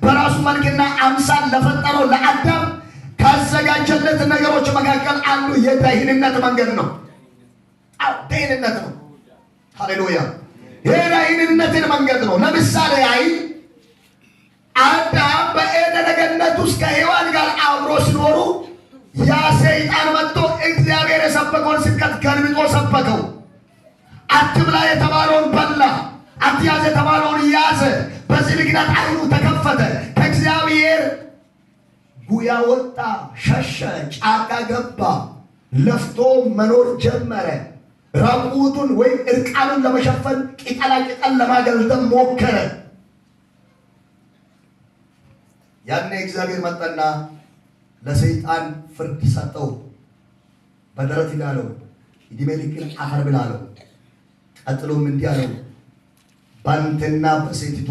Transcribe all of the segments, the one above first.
በራሱ መልክና አምሳል ለፈጠረው ለአዳም ካዘጋጀለት ነገሮች መካከል አንዱ የደህንነት መንገድ ነው። አዎ ደህንነት ነው። ሃሌሉያ! የደህንነትን መንገድ ነው። ለምሳሌ ያህል አዳም በኤደን ገነት ውስጥ ከሔዋን ጋር አብሮ ሲኖሩ ያ ሰይጣን መጥቶ እግዚአብሔር የሰበከውን ስብከት ገልብጦ ሰበከው። አትብላ የተባለውን በላ፣ አትያዝ የተባለውን ያዘ። በዚህ ምክንያት ዓይኑ ተከፈተ። ከእግዚአብሔር ጉያ ወጣ፣ ሸሸ፣ ጫካ ገባ፣ ለፍቶ መኖር ጀመረ። ራቁቱን ወይም እርቃኑን ለመሸፈን ቅጠላ ቅጠል ለማገልደም ሞከረ። ያኔ እግዚአብሔር መጣና ለሰይጣን ፍርድ ሰጠው። በደረት ይላለው፣ እድሜ ልክን አፈር ብላ አለው። ቀጥሎም እንዲህ አለው፣ በአንተና በሴቲቱ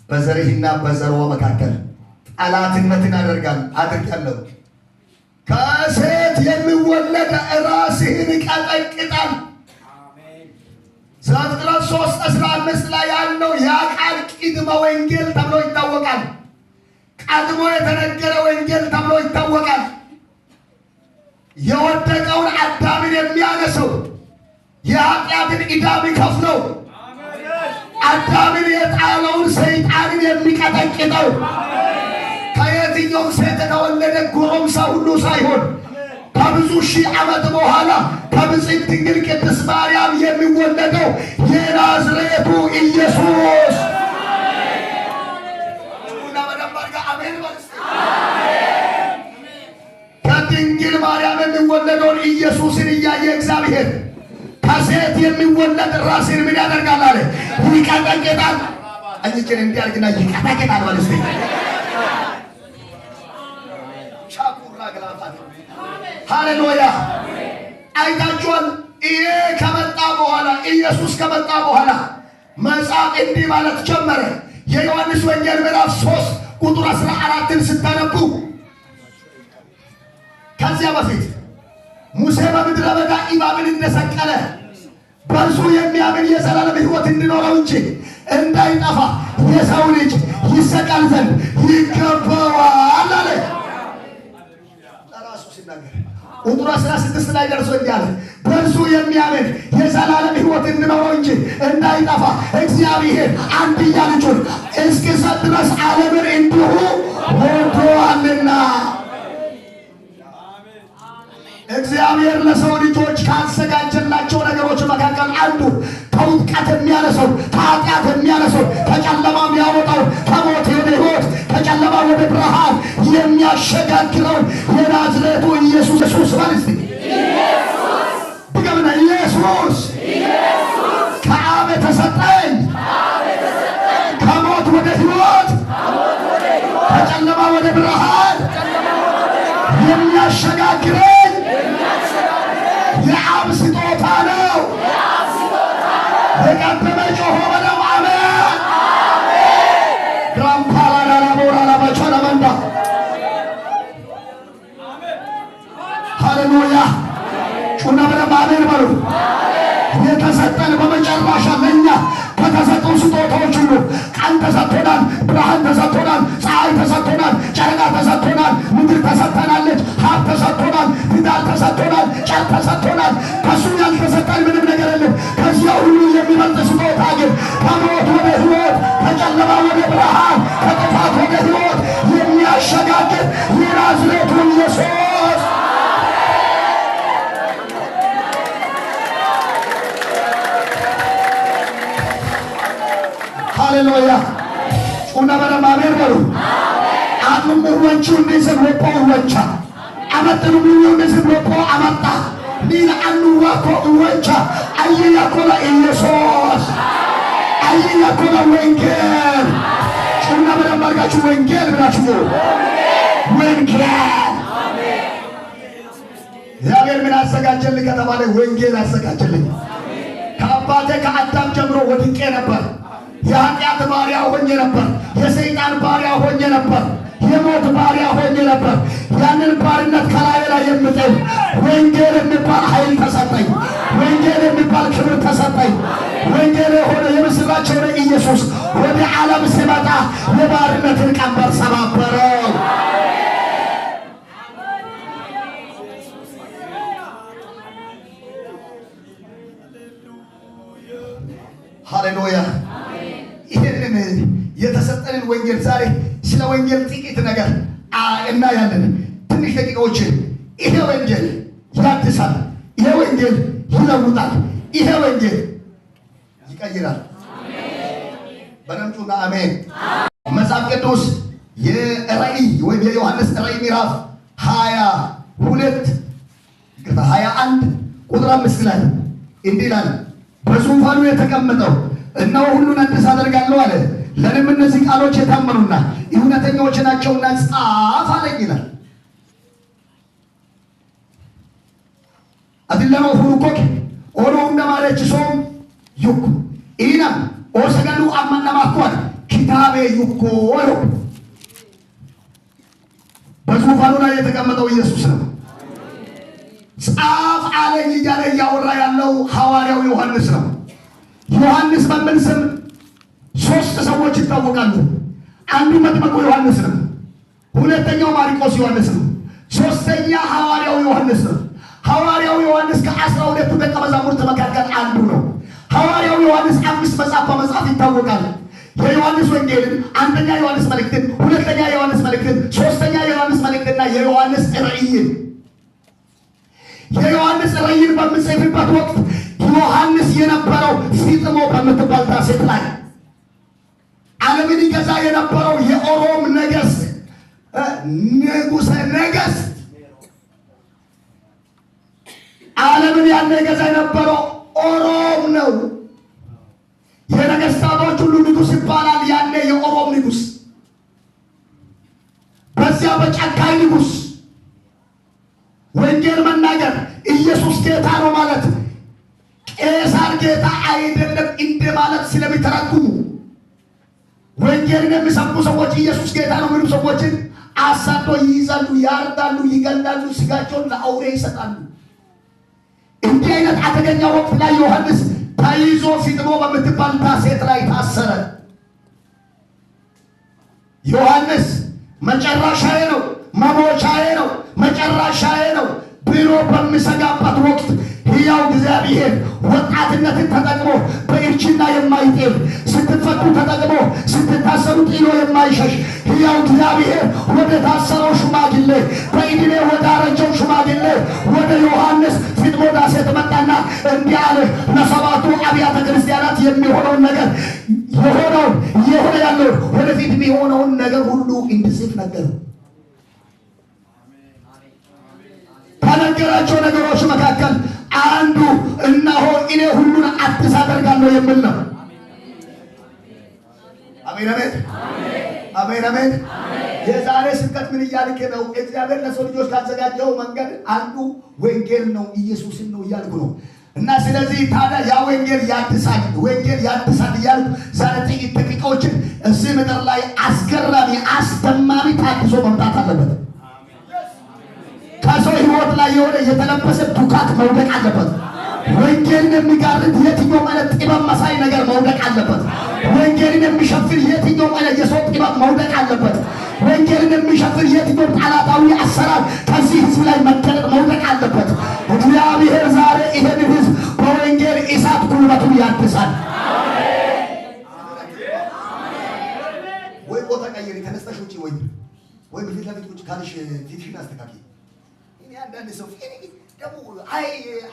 በዘርህና በዘሯ መካከል ጠላትነትን አድርጋለሁ። ከሴት የሚወለድ ራስህን ይቀጠቅጣል። ዘፍጥረት 3:15 ላይ ያለው ያ ቃል ቅድመ ወንጌል ተብሎ ይታወቃል። ቀድሞ የተነገረ ወንጌል ተብሎ ይታወቃል። የወደቀውን አዳምን የሚያነሰው፣ የኃጢአትን ዕዳ የሚከፍለው፣ አዳምን የጣለውን ሰይጣንን የሚቀጠቅጠው፣ ከየትኛውም ሴት የተወለደ ጎረምሳ ሁሉ ሳይሆን ከብዙ ሺህ ዓመት በኋላ ከብፅዕት ድንግል ቅድስት ማርያም የሚወለደው የናዝሬቱ ኢየሱስ። ከድንግል ማርያም የሚወለደውን ኢየሱስን እያየ እግዚአብሔር ከሴት የሚወለድ ራስን ምን ያደርጋል አለ? ይቀጠቅጣል። ቀኝ እጅን እንዲህ አድርግና ይቀጠቅጣል በል እስቲ። ቻኩራ ግላፋት። ሃሌሉያ! አይታችኋል። ይሄ ከመጣ በኋላ፣ ኢየሱስ ከመጣ በኋላ መጽሐፍ እንዲህ ማለት ጀመረ። የዮሐንስ ወንጌል ምዕራፍ 3 ቁጥር 14ን ስታነቡ፣ ከዚያ በፊት ሙሴ በምድረ በዳ እባብን እንደሰቀለ በእርሱ የሚያምን የዘላለም ሕይወት እንዲኖረው እንጂ እንዳይጠፋ የሰው ልጅ ይሰቀል ዘንድ ይገባዋል አለ። ለራሱ ሲናገር ቁጥር 16 ላይ ደርሶ እንዲህ አለ፣ በእርሱ የሚያምን የዘላለም ሕይወት እንዲኖረው እንጂ እንዳይጠፋ እግዚአብሔር አንድያ ልጁን እስኪሰጥ ድረስ ዓለምን እንዲሁ ወዶአልና። እግዚአብሔር ለሰው ልጆች ካዘጋጀላቸው ነገሮች መካከል አንዱ ከውድቀት የሚያነሰው፣ ከኃጢአት የሚያነሰው፣ ከጨለማ የሚያወጣው፣ ከሞት ወደ ሕይወት፣ ከጨለማ ወደ ብርሃን የሚያሸጋግረው የናዝሬቱ ኢየሱስ። ኢየሱስ በል እስቲ፣ ድገምና፣ ኢየሱስ ከአብ የተሰጠኝ፣ ከሞት ወደ ሕይወት፣ ከጨለማ ወደ ብርሃን የሚያሸጋግረኝ የአብ ስጦታ ነው። የቀደመ ጮሆ በለው አሜን። ግራምፓላዳላቦራላባቻለመንዳ። ሃሌሉያ። ጩና በደንብ አሜን በሉ። የተሰጠን በመጨረሻ ለእኛ ከተሰጡ ስጦታዎች ሁሉ ቀን ተሰጥቶናል፣ ብርሃን ተሰጥቶናል፣ ፀሐይ ተሰጥቶናል፣ ጨረቃ ተሰጥቶናል፣ ምድር ተሰጥተናለች፣ ሀብት ተሰጥቶናል፣ ትዳር ተሰጥቶናል፣ ጨርቅ ተሰጥቶናል። ከሱ ያልተሰጠን ምንም ነገር የለም። ከዚያ ሁሉ የሚበልጥ ስጦታ ግን ከሞት ወደ ሕይወት፣ ከጨለማ ወደ ብርሃን፣ ከጥፋት ወደ ሕይወት የሚያሸጋግር የናዝሬቱ ኢየሱስ። ሃሌሉያ። ጩና በደንብ አሜን በሉ። አቅሙ ወንቹ እንደዚህ ሎፖ ወንቻ አመጥኑ ምኙ እንደዚህ ሎፖ አመጣ ኒል አንዋኮ ወንቻ አየያኮላ ኢየሱስ፣ አየያኮላ ወንጌል። ጩና በደንብ አድርጋችሁ ወንጌል ብላችሁ ነው። ወንጌል። እግዚአብሔር ምን አዘጋጀልኝ ከተባለ ወንጌል አዘጋጀልኝ። ከአባቴ ከአዳም ጀምሮ ወድቄ ነበር። የኃጢአት ባሪያ ሆኜ ነበር። የሰይጣን ባሪያ ሆኜ ነበር። የሞት ባሪያ ሆኜ ነበር። ያንን ያንን ባርነት ከላይ ላይ የምጥል ወንጌል የሚባል ኃይል ተሰጠኝ። ወንጌል የሚባል ክብር ተሰጠኝ። ወንጌል የሆነ የምስራች የሆነ ኢየሱስ ወደ ዓለም ሲመጣ የባርነትን ቀንበር ሰባበረው። ሃሌሉያ! ይህንን የተሰጠንን ወንጌል ዛሬ ስለ ወንጌል ጥቂት ነገር እናያለን። ትንሽ ደቂቃዎችን። ይሄ ወንጌል ያድሳል። ይሄ ወንጌል ይለውጣል። ይሄ ወንጌል ይቀይራል። በደምጩና አሜን። መጽሐፍ ቅዱስ የራእይ ወይም የዮሐንስ ራእይ ምዕራፍ 22፣ ይቅርታ፣ 21 ቁጥር 5 ላይ እንዲህ ይላል፣ በዙፋኑ የተቀመጠው እነሆ ሁሉን አዲስ አደርጋለሁ አለ። ለእኔም እነዚህ ቃሎች የታመኑና እውነተኛዎች ናቸውና ጻፍ አለኝ ይላል። አድለሞ ሁሩኮክ ኦሮ እንደማለች ሶም ዩኩ ኢናም ኦሰገሉ አመነማኳን ኪታቤ ዩኮ ዮ። በዙፋኑ ላይ የተቀመጠው ኢየሱስ ነው። ጻፍ አለኝ እያለ እያወራ ያለው ሐዋርያው ዮሐንስ ነው። ዮሐንስ በሚል ስም ሶስት ሰዎች ይታወቃሉ። አንዱ መጥምቁ ዮሐንስ ነው። ሁለተኛው ማርቆስ ዮሐንስ ነው። ሶስተኛ ሐዋርያው ዮሐንስ ነው። ሐዋርያው ዮሐንስ ከ12ቱ ደቀ መዛሙርት መካከል አንዱ ነው። ሐዋርያው ዮሐንስ አምስት መጽሐፍ በመጻፍ ይታወቃል። የዮሐንስ ወንጌልን፣ አንደኛ ዮሐንስ መልእክትን፣ ሁለተኛ ዮሐንስ መልእክትን፣ ሶስተኛ ዮሐንስ መልእክትና የዮሐንስ ራእይን። የዮሐንስ ራእይን በምጽፍበት ወቅት ዮሐንስ የነበረው ፊጥሞ በምትባል ደሴት ላይ ዓለምን ይገዛ የነበረው የኦሮም ነገስት ንጉሰ ነገስት፣ ዓለምን ያን ይገዛ የነበረው ኦሮም ነው። የነገስታቶች ሁሉ ንጉስ ይባላል። ያኔ የኦሮም ንጉስ በዚያ በጨካኝ ንጉስ ወንጌል መናገር፣ ኢየሱስ ጌታ ነው ማለት ቄሳር ጌታ አይደለም እንደ ማለት ስለሚተረጉሙ፣ ወንጌልን የሚሰብኩ ሰዎች፣ ኢየሱስ ጌታ ነው የሚሉ ሰዎችን አሳዶ ይይዛሉ፣ ያርዳሉ፣ ይገላሉ፣ ስጋቸውን ለአውሬ ይሰጣሉ። እንዲህ አይነት አደገኛ ወቅት ላይ ዮሐንስ ተይዞ ፊጥሞ በምትባል ደሴት ላይ ታሰረ። ዮሐንስ መጨረሻዬ ነው፣ መሞቻዬ ነው፣ መጨረሻዬ ነው ብሎ በሚሰጋበት ወቅት ሕያው እግዚአብሔር ወጣትነትን ተጠቅሞ በእርጅና የማይጥል፣ ስትፈቱ ተጠቅሞ ስትታሰሩ ጥሎ የማይሸሽ ሕያው እግዚአብሔር ወደ ታሰረው ሽማግሌ፣ በዕድሜ ወዳረጀው ሽማግሌ ወደ ዮሐንስ ፊጥሞ ደሴት መጣና እንዲህ አለ። ለሰባቱ አብያተ ክርስቲያናት የሚሆነውን ነገር፣ የሆነውን፣ እየሆነ ያለውን፣ ወደፊት የሚሆነውን ነገር ሁሉ እንድጽፍ ነገረው። ከነገራቸው ነገሮች መካከል አንዱ እነሆ እኔ ሁሉን አዲስ አደርጋለሁ የሚል ነው። አሜን አሜን አሜን አሜን። የዛሬ ስብከት ምን እያልክ ነው? እግዚአብሔር ለሰው ልጆች ካዘጋጀው መንገድ አንዱ ወንጌል ነው፣ ኢየሱስን ነው እያልኩ ነው። እና ስለዚህ ታዲያ ያ ወንጌል ያድሳል፣ ወንጌል ያድሳል እያልኩ ዛሬ ጥቂት ደቂቃዎችን እዚህ ምድር ላይ አስገራሚ አስደማሚ ታድሶ መምጣት አለበት። ከሰው ሕይወት ላይ የሆነ የተለበሰ ዱካት መውደቅ አለበት። ወንጌልን የሚጋርድ የትኛውም አይነት ጥበብ መሳይ ነገር መውደቅ አለበት። ወንጌልን የሚሸፍን የትኛውም አይነት የሰው ጥበብ መውደቅ አለበት። ወንጌልን የሚሸፍን የትኛውም ጠላታዊ አሰራር ከዚህ ሕዝብ ላይ መገለጥ መውደቅ አለበት። እግዚአብሔር ዛሬ ይሄን ሕዝብ በወንጌል እሳት ጉልበቱን ያድሳል። ወይ ቦታ ቀይሪ፣ ተነስተሽ ውጪ፣ ወይ ፊት ለፊት ቁጭ ካልሽ ፊትሽን አስተካክይ። እኔ አንዳንድ ሰው ደግሞ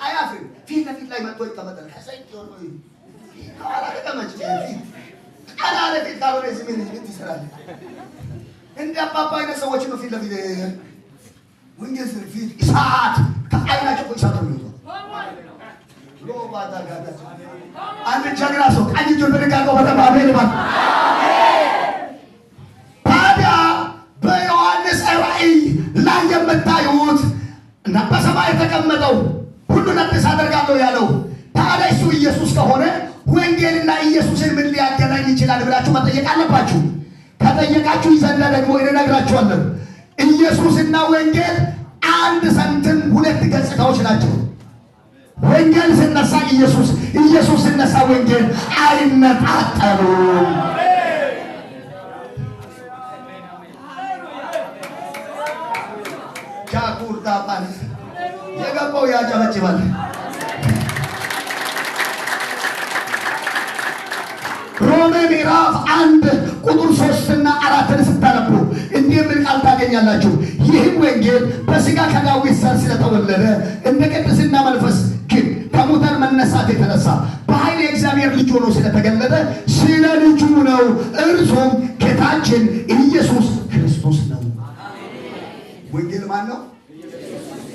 አያፍርም። ፊት ለፊት ላይ መጥቶ ይቀመጣል። ከዛ ከኋላ ተቀመጭ፣ ፊት ቀና ለፊት ካልሆነ እዚህ ምን ትሰራለህ? እንደ አባባ አይነት ሰዎች ነው ፊት ለፊት ወንጌል ፊት እሳት ከአይናቸው እኮ እሳት ነው የሚወጣው። አንድ ጀግና ሰው ቀኝ እጁን ብድግ አድርጎ በደንብ አሜን ይበል። ታዲያ በዮሐንስ ራእይ ላይ የምታዩት እና በሰማይ የተቀመጠው ሁሉን አዲስ አደርጋለሁ ያለው ታዲያ እሱ ኢየሱስ ከሆነ ወንጌልና ኢየሱስን ምን ሊያገናኝ ይችላል ብላችሁ መጠየቅ አለባችሁ። ከጠየቃችሁ ይዘንዳ ደግሞ እነግራችኋለሁ። ኢየሱስና ወንጌል አንድ ሰንትም ሁለት ገጽታዎች ናቸው። ወንጌል ሲነሳ ኢየሱስ፣ ኢየሱስ ሲነሳ ወንጌል አይነጣጠሉም። ጃኩርዳባን የገባው ያጨበጭባል። ሮሜ ምዕራፍ 1 ቁጥር 3 እና 4ን ስታነቡ እንዲህ የሚል ቃል ታገኛላችሁ። ይህም ወንጌል በሥጋ ከዳዊት ዘር ስለተወለደ እንደ ቅድስና መንፈስ ግን ከሙታን መነሳት የተነሳ በኃይል የእግዚአብሔር ልጅ ሆኖ ስለተገለጠ ስለ ልጁ ነው። እርሱም ጌታችን ኢየሱስ ክርስቶስ ነው። ወንጌል ማን ነው?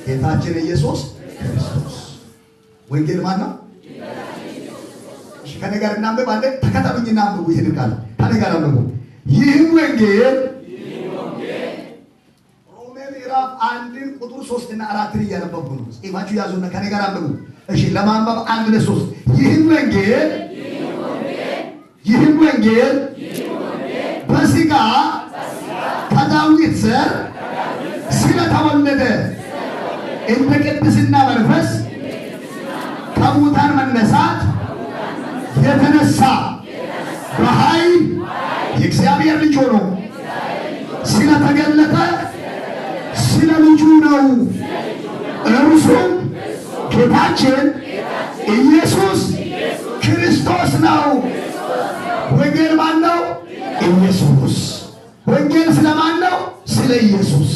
ጌታችን ኢየሱስ ክርስቶስ። ወንጌል ማን ነው? እሺ ከኔ ጋር እናንብብ። አንዴ ተከተሉኝና አንብቡ። ይህን ቃል ከኔ ጋር አንብቡ። ይህም ወንጌል ሮሜ ምዕራፍ 1ን ቁጥር 3 እና 4ን እያነበብኩ ነው። ጽፋችሁ ያዙና ከኔ ጋር አንብቡ። እሺ ለማንበብ 1 2 3። ይህም ወንጌል በሥጋ ከዳዊት ዘር ስለተወለደ እንደ ቅድስና መንፈስ ከሙታን መነሳት የተነሳ በኃይል የእግዚአብሔር ልጅ ሆኖ ስለተገለጠ ስለ ልጁ ነው። እርሱም ጌታችን ኢየሱስ ክርስቶስ ነው። ወንጌል ማን ነው? ኢየሱስ። ወንጌል ስለማን ነው? ስለ ኢየሱስ።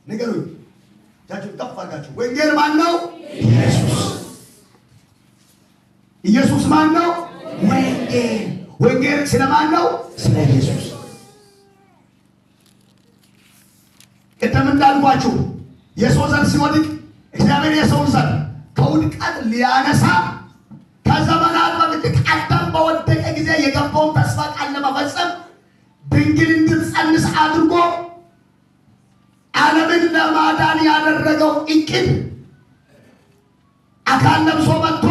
ንገሩኝ። እጃችሁን ከፍ አድርጋችሁ ወንጌል ማን ነው? ኢየሱስ። ኢየሱስ ማን ነው? ወንጌል። ወንጌል ስለማን ነው? ስለ ኢየሱስ። ቅድም እንዳልኳችሁ የሰው ዘር ሲወድቅ እግዚአብሔር የሰውን ዘር ከውድቀት ሊያነሳ ከዘመናት በፊት አዳም በወደቀ ጊዜ የገባውን ተስፋ ቃል ለመፈጸም ድንግል እንድትጸንስ አድርጎ ዓለምን ለማዳን ያደረገው እቅድ አካል ለብሶ መጥቶ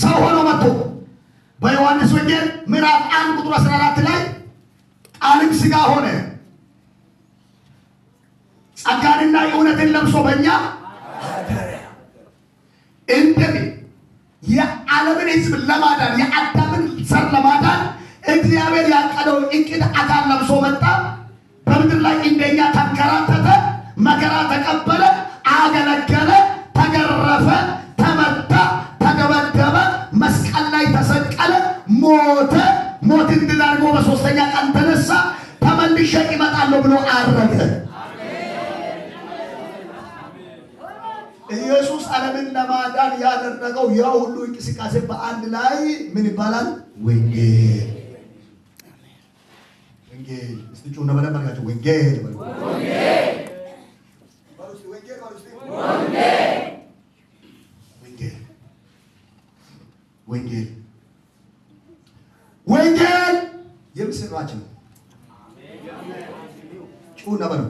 ሰው ሆኖ መጥቶ በዮሐንስ ወንጌል ምዕራፍ 1 ቁጥር 14 ላይ ቃልም ሥጋ ሆነ ጸጋንና እውነትን ለብሶ በእኛ እንደዚህ የዓለምን ሕዝብ ለማዳን የአዳምን ዘር ለማዳን እግዚአብሔር ያቀደው እቅድ አካል ለብሶ መጣ። በምድር ላይ እንደኛ ተንከራተተ፣ መከራ ተቀበለ፣ አገለገለ፣ ተገረፈ፣ ተመታ፣ ተደበደበ፣ መስቀል ላይ ተሰቀለ፣ ሞተ። ሞትን ድል አድርጎ በሶስተኛ ቀን ተነሳ። ተመልሼ እመጣለሁ ብሎ አረገ። ኢየሱስ ዓለምን ለማዳን ያደረገው ያ ሁሉ እንቅስቃሴ በአንድ ላይ ምን ይባላል? ወንጌል። ወንጌል። እስቲ ጩኹና በደንብ አድርጋችሁ ወንጌል በሉ። በሉ እስቲ ወንጌል በሉ እስቲ። ወንጌል። ወንጌል። ወንጌል የምስራች ነው። ጩኹና በሉ።